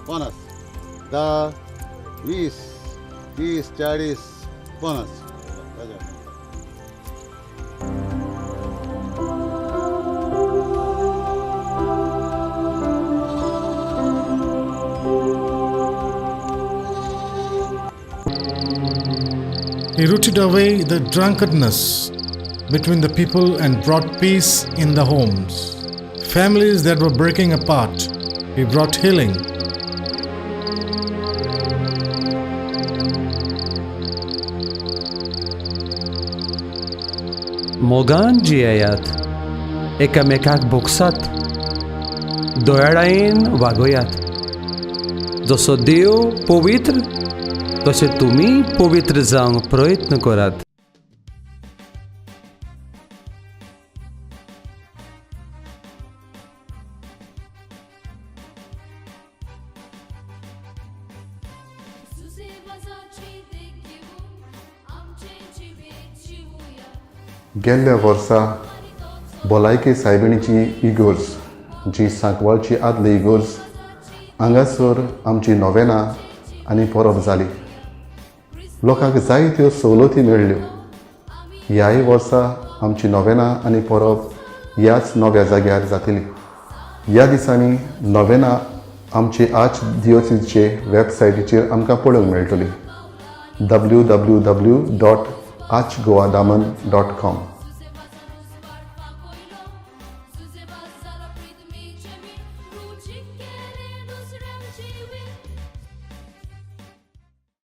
50, 10, 20, 30, 40, 50. He rooted away the drunkenness between the people and brought peace in the homes. Families that were breaking apart, he brought healing. मोगान जियेयात, एकामेकाक भोगसात, दयाळायेन वागयात. जसो देव पवित्र तशें तुमी पवित्र जावंक प्रयत्न करात. गेल्ल्या वर्सा भलायकी सायबिणीची इगर्ज जी सांकवाळची आदली इगर्ज हांगासर आमची नोवेनां आनी परब जाली. लोकांक जायत्यो सवलती मेळ्ळ्यो. ह्याय वर्सा आमची नोवेनां आनी परब ह्याच नव्या जाग्यार जातली. ह्या दिसांनी नोवेनां आमची आर्च दियोसीचे वेबसायटीचेर आमकां पळोवंक मेळटली, www.archgoadaman.com.